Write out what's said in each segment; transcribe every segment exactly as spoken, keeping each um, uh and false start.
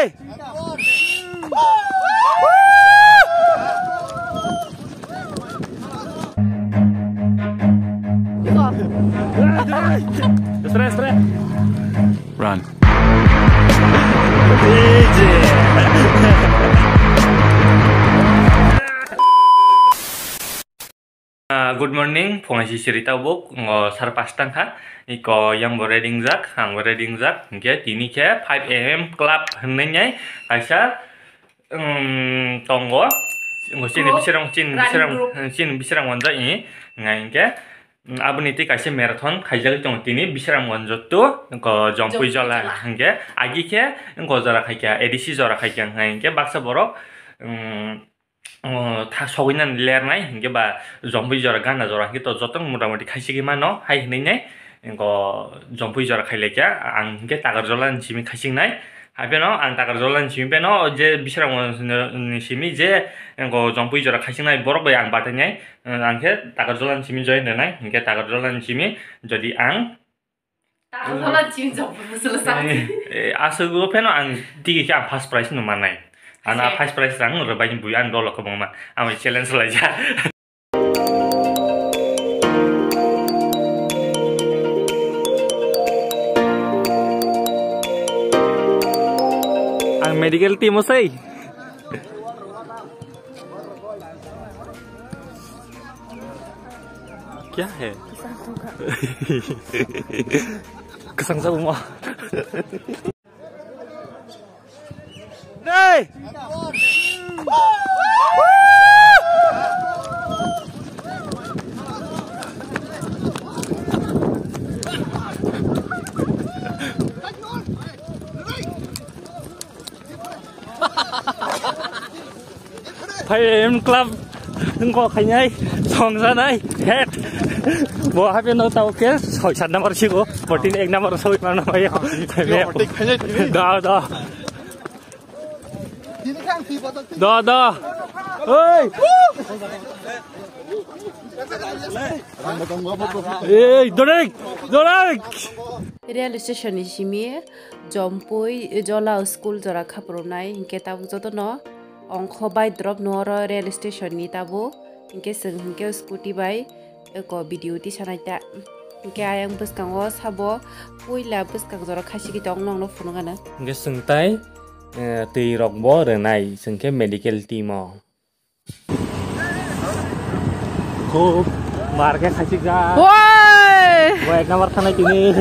Run. Ah, good morning, phungai si siri tabuk, ngo sar pas tang kha, iko yang bo ready jak, ang bo ready jak, hingke tini khe five A M club hinwi nai kaisa, um, tongo, ngo chini Group, bisirang, chini running bisirang, group. Chini bisirang wanjak i, ngai hingke, um, aboni tei kaisa marathon khaijak tongo tini bisirang wanjak tu, ngo jompui Jompui jola jola. Hingke agi khe ngo jora khaikha, A D C jora khaikha, ngai hingke baksa borok, um, o, tha sogwi nani ler nai, hingke ba jompui jora, gana jora, hingke to joto motamoti khaisigi mano, hai hinui nai, ingo jompui jora khai laikha, ang hingke Takarjola ni simi khaising nai, hai pheno ang Takarjola ni simi pheno je Bisramganj ni simi je ingo jompui jora khaising nai, borok bai ang batai nai, ang khe Takarjola ni simi join rwnai, hingke Takarjola ni simi jodi ang Takarjola chini jompui bwswla sa. Eh, eh, aswk o pheno ang tigi khe ang first prize no manai. Ano first prize rang rwbaini bui ang dolo kwbangma. Ang bai challenge laijak. Ang medical team o sai. Kya hai? Kwsang sa uma. Hey! Phai M club wngkok khainai, songjanai, het. Bo hape no tao khe soi sat number sigo, fourteen ek number soi mano. Da, da. Da, da. Oi. Ei, Dorik, Dorik. Rail station ni simi Jompui Jola school jora khaprwnai, hinkhe tabuk jotono ongkho bai drop no oro rail station ni tabuk, hinkhe chwng hinkhe scooty bai eko video tisanai ta, hinkhe ayang bwskango sabo puila bwskang jora khaisiki tong nongno phunukgano. Hinkhe chwng tai, eh, twi rok bo rwnai, chwng khe medical team o. Khub mar khe khaisik jak. Woi! Bo ek number thanai tini.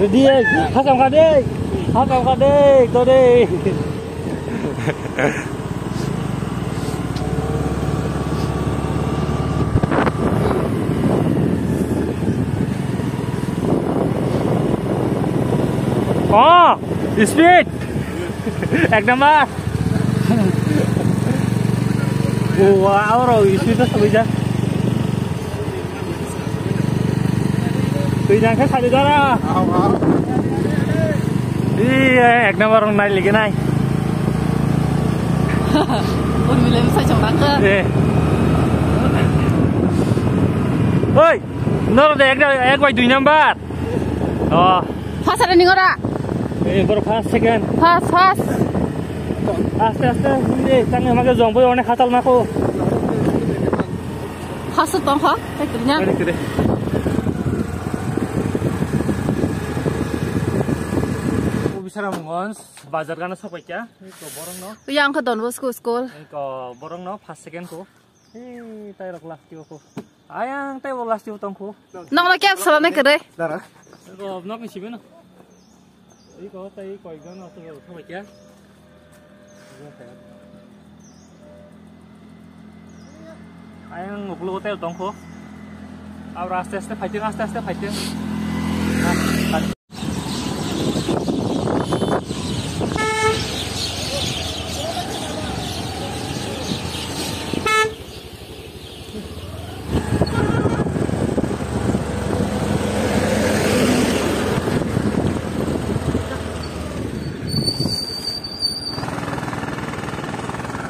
Ready, hasam kha de. Hasam kha de, to de. Oh, speed. Ek number. Wow, oro isi to sabai ja. Twi jang khe sadi dara. Ih, ek number rong nai ligi nai. Urmila ni sai chong rang khe. Eh. Oi, noro de ek, ek bai dui number. Oh. First aro ning ora? Eh, boro first, second. First, first. Aste, aste, hinde, tang ma ke jong boi onek hatal ma ko. First tong kha, tai kiri nya. Kiri, kiri. Bisramganj bazar gana sopai kya? Ko borong no. Yang kha Don Bosco school. Ko borong no first, second ko. Hei, tai rok last yo ko. Ayang tai bo last yo tong ko. Nokno kya sala nai kere? Dara. Ko nok ni sibe no. Iko tai koi jon no to thong kya. Ayang uklo tai tong ko. Abra aste aste fighting, aste aste fighting.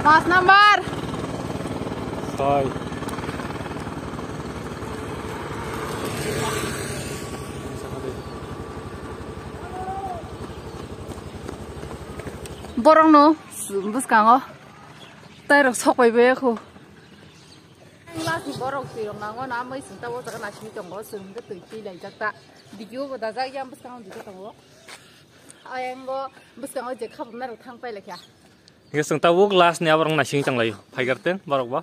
Pas number. Soi. Borokno bwskango tairok sokpai baya kho. Last ni borok twi rok nango na, mui sing tabuk jaga nasing tongo, sing twi twi laijak ta. Video bo dajak yang bwskango dikhe tongo. Ayango bwskango je khabamnai rok thang pai laikha. Hingke chwng tabuk last ni aborok naising tanglaio. Phaigar ten borok bo.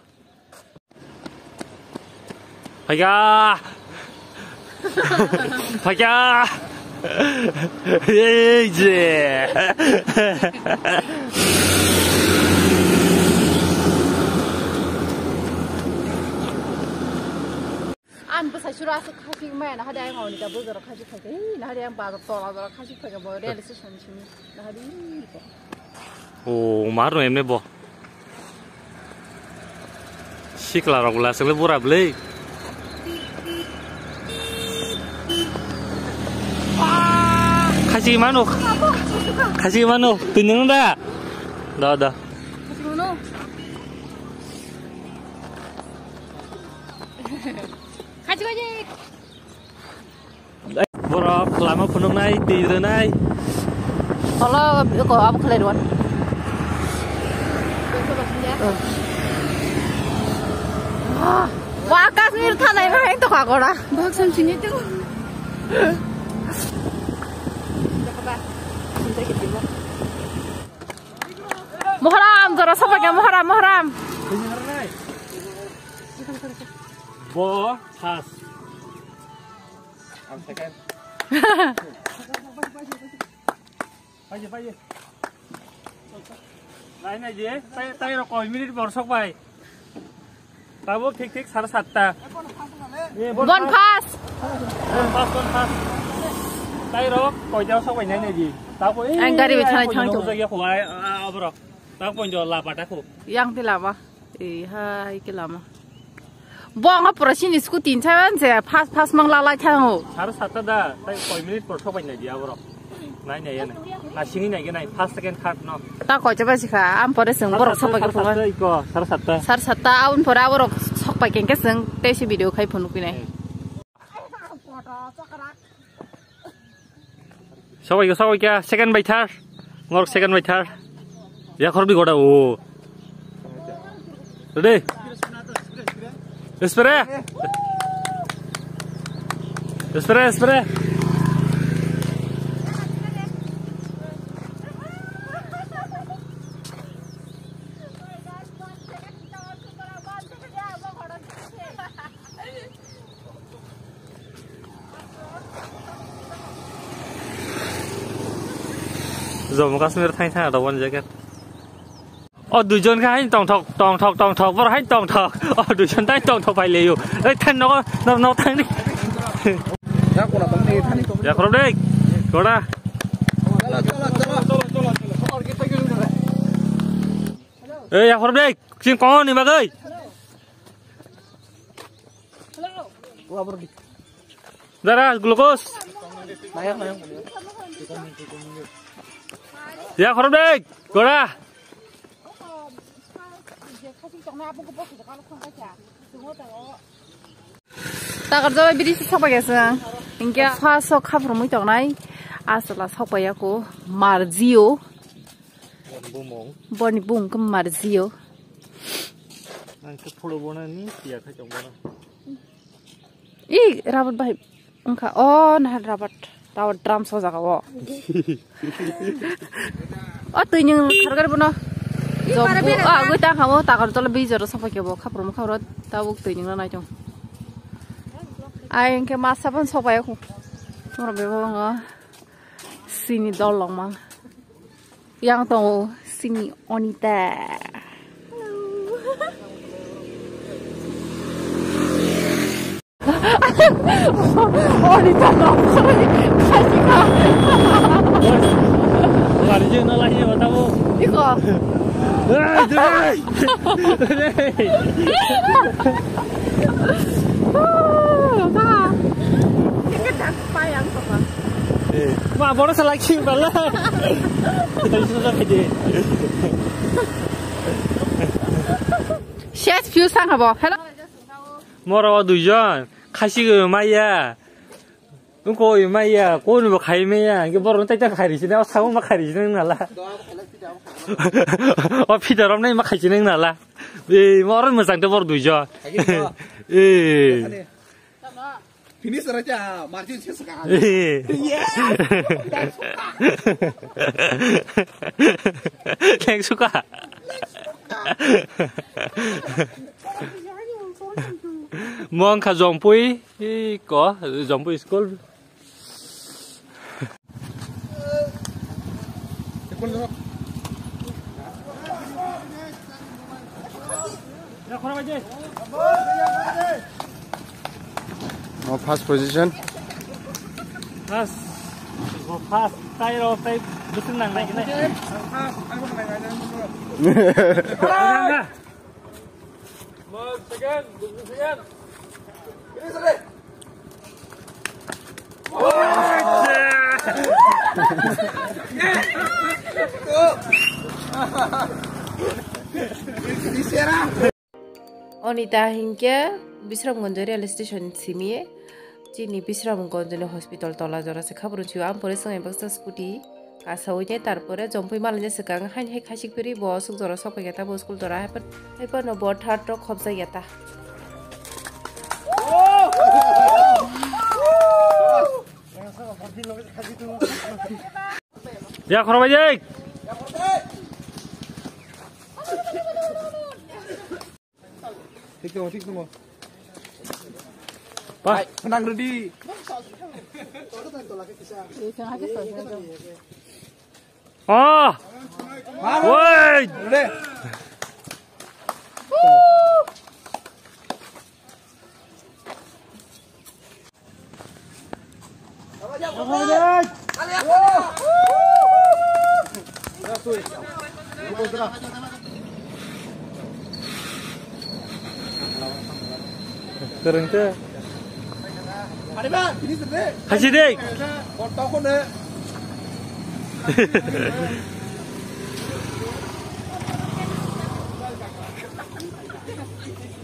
Phaiga. Phaiga. Ei je. Ang bwsai sura aswk khasik maya na hade ang oni ta bujaro khasik phaikha. Hei, na hade ang bazar tola jora khasik phaikha bo real station simi. Na hade ih ko. O, mar no emne bo. Sikla rok la sele bura blei. Khasik mano. Khasik mano. Twi nung da. Da, da. Khasik mano. Khasik mano. Borok lama phunuknai, twi rwnai. Holo, eko, abo khlai rwan. Wa, Kashmir thanai ma heng to kagora. Bhag sam chini to. Mohram, jora sobaikha, Mohram, Mohram. Bo, has. Ang second. Paye, paye. Nai, nai, je, tai, tai rok koi minute borsok bai. Tabo thik thik sare satta. Bon fast. Bon fast, bon fast. Tai rok koi jao sok bai nai, nai, je. Tabo, eh, ang gari bai thanai, thanai to. Jagi khulai, ah, aborok. Tabo pon jo la pata khu. Yang ti lama. Ei hai ke lama. Bo ang pura sini scooty sa se fast fast mang la lai thango. Sare satta da, tai koi minute por sobai nai dia borok. Nai nai ya nai. Na sini nai ke nai first second third no. Ta koi chaba sikha, am pore seng borok sobai ke phungan. Sare satta. Sare satta, aun pore borok sok pai keng ke seng te si video khai phunu kinai. Sabai kya, sabai kya, second bai thar. Ngorok second bai thar. Ya khorbi goda o. Ready? Espere. Espere, espere. Jammu Kashmir thang thang ada one jacket. O duijon khe hain tongthok, tongthok, tongthok, bor hain tongthok. O duijon tai tongthok phai leyo. Ei than no, no, no thang ni. Ya khorok dei. Goda. Ei ya khorok dei. Sing kong ni bagoi. Dara glucose. Ya khorok dei. Goda. Takar jaba biri si sokpai kha song. Hingke pha sok khaphrumui tongnai. Aswla sokpai ya ko. Marjio. Boni bung khe marjio. Ang khe photo bona ni tiya khai tong bona. I rabat bai wngkha. O nahar rabat. Rabat drum so jaga o. O twi ning khargar bono. Jombo a gwi ta kha o takar jolo bijor so pai khe bo khapro mo khapro tabuk twi ning nai tong. Ai hingke masa phan sok bai o. Moro bebo ngo sini dol long mang. Yang tongo sini Onita. Onita nongkhorni khasika. Gari je na lai je batabo. Iko. Hey, hey. Hey. Ka. Tinggal dak payang apa? Eh, ma, bono salai king bala. Tadi sudah aja. Chef view sang habo. Hello. Moro duijon khasi go maya. Wngkha oi maya, kunu bo khai maya, hingke borok tai ta khai risi na, o samo ma khai risi nang nala. O pita rom nai ma khai si nang nala. Be, mo oro mwchang te bor duijon. Khai risi no. Eh. Finish ra cha, margin ses ka. Eh. Yes. Thanks suka. Mo wngkha Jompui, iko, Jompui school. Oh, first position. First. Oh, first. Tai ro, tai bwswk nang nai khe. First, second, second. Oni ta hinkhe Bisramganj rail station simi chini Bisramganj ni hospital tola jora se khabrung sio, ang pore swngai baksa scooty. Kasawi ne, tarpore Jompui malai ne swkang, haini hai khasik piri bo aswk jora sok paikha ta, bo school jora, haiphano bo third rok khopjak ya ta. Ya, khorokbai jai. Thik tongo, thik tongo. Ba. Bai, phwnang rwdi. Oh! Ma? Woi! Rwdi. Kwrwngtwi. Hasi de.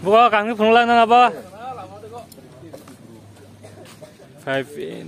Buka kangni phunukla nang abo. Five in.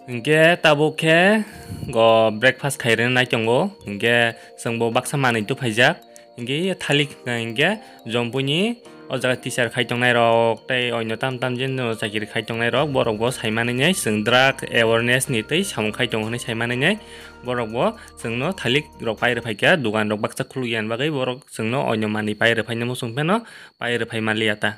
Hinkhe tabuk khe go breakfast khairwna nai tongo. Hinkhe chwngbo baksa manwi tuphaijak. Hinkhe thalik hinkhe Jompuini o jaga teacher khai tongnai rok tei onyo tam tam jeno chakiri khai tongnai rok, borok bo sai manwi nai chwng drug awareness ni tei samung khai tongo hinwi sai manwi nai borok bo chwngno thalik rok pai rwphaikha, dugan rok baksa khuluk yani bagwi borok chwngno onyo manwi pai rwphaini muchung pheno pai rwphai manliya ta.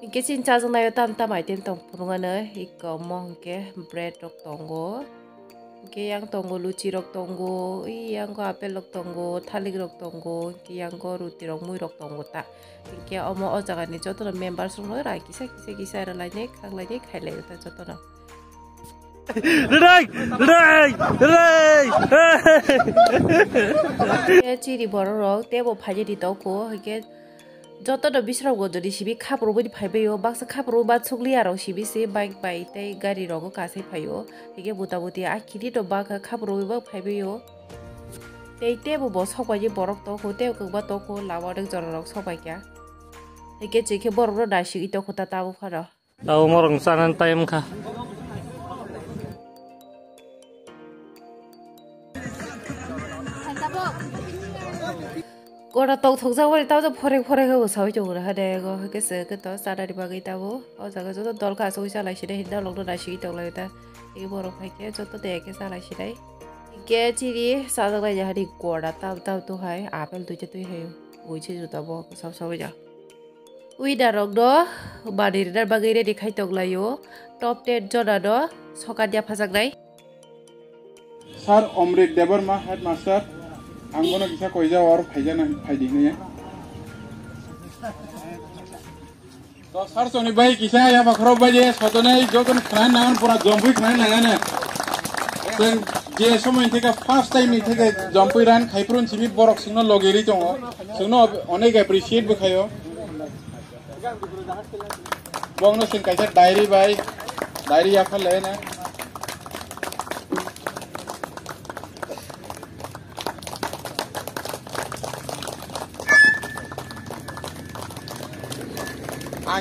Hingke chini chajaknaio tam tam item tong phunuknani, iko omo hingke bread rok tongo, hingke yang tongo luchi rok tongo, yang ko apple rok tongo, thalik rok tongo, hingke yang ko ruti rok mui rok tongo ta. Hingke omo o jagani jotono members rokno rai kisa kisa kisa rwlainai khaklainai khailai ta jotono. Rwrwng! Rwrwng! Rwrwng! Chini borok rok tebo phaidi toko, hingke jotono bisrok bo jodi sibi khapro bini phaibaio, baksa khapro ba chukliya rok sibi se bike bai tei gari rogo kasai phaio, hingke buta buti a kiri rok bakha khapro bai phaibaio. Tei tebo bo sokbaidi borok toko, tebo kwbangma toko, lama rok jora rok sokbaikha. Hingke chikhe borok rok naisingwi toko ta tabuk phano. Tao morong chanan time kha. Kora tong thokjak bari tamo phorek phorek khe bo sawi tongo hade go hake se khe to chanani bagwi tamo o jaga joto dol kha asogwi chalai sinai hinwi nolokno naisingwi tonglai ta. Tei borok hai khe joto de khe chalai sinai. Hingke chini chajaknai jahani kora tam tam to hai apple duita twi hai ui se juta bo sab sawi ja. Winner rok no manwi rwna bagwi ready khai tong laio. Top ten jona no sokat yaphajaknai. Sir Omrit Debbarma, headmaster, ang bono kisa koijak oro phaijana phaidi hinwi. To sir choni bai kisa ya bakhro bai je sotonai joton khna nangan pura Jompui khna nangane. Teng je somoi theke first time ni theke Jompui ran khaiprun simi borok singno logeri tongo. Singno onek appreciate bo khayo. Bongno sing kaisa diary bai, diary yaphar lena.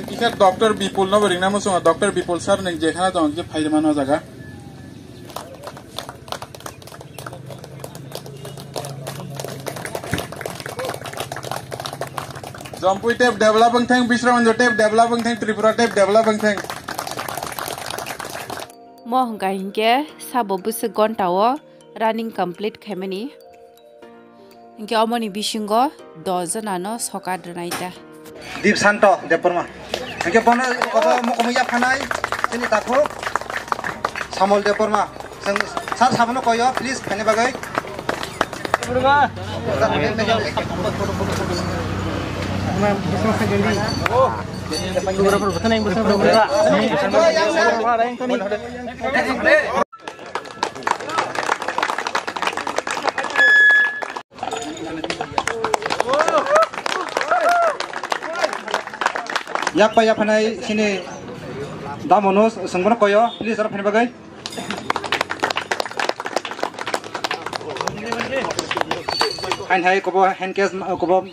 Kisa Doctor Bipul no bo ringna muchungo, Doctor Bipul sir nwng jekhana tong je phairima no jaga. Jompui tep develop wngthang, Bisramganj tep develop wngthang, Tripura tep develop wngthang. Mo hwnkha hinkhe sabo bwswk gonta o running complete khaimani. Hinkhe omoni bisingo dos jona no sokar rwnai ta. Deep Santo Debbarma. Hinkhe bono kobo mukumu yaphanai chini takhuk Samol Debbarma. Chwng sir sabono koyo, please, phaini bagwi. Yakpa yaphanai sini damono sengbono koyo, please, aro phani bagwi. Hain hai kobo hand cash, kobo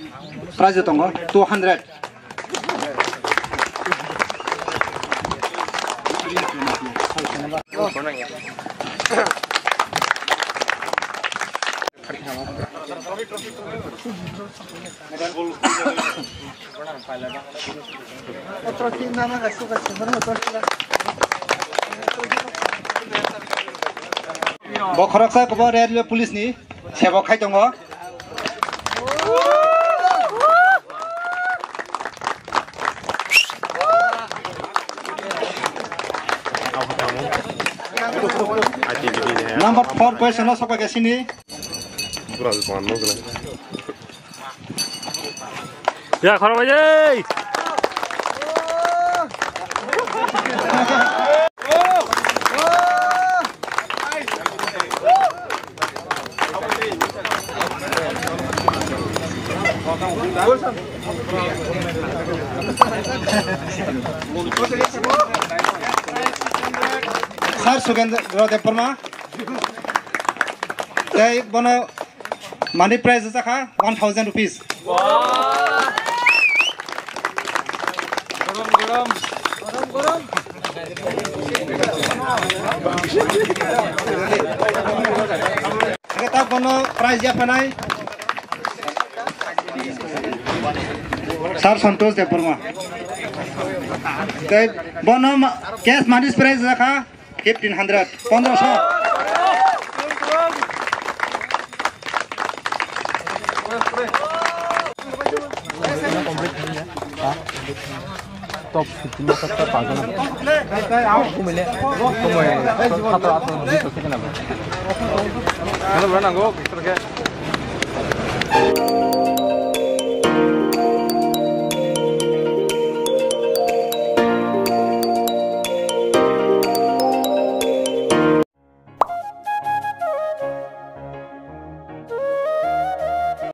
prize tongo two hundred. Bo khoroksa kobo railway police ni sebok khai tongo. Number four position o sokphaikha sini. Ya, khorok bai jai. Sir Sugendra Debbarma. Tei bono money prize wngkha one thousand rupees. Hingke ta bono prize yaphanai Sir Santosh Debbarma. Tei bono ma-, cash money prize wngkha fifteen hundred, pondroso. Top fifteen mo kata pagana. Kumile, kumile, kata ato dito kena. Hello, bro, nango, kisa ke.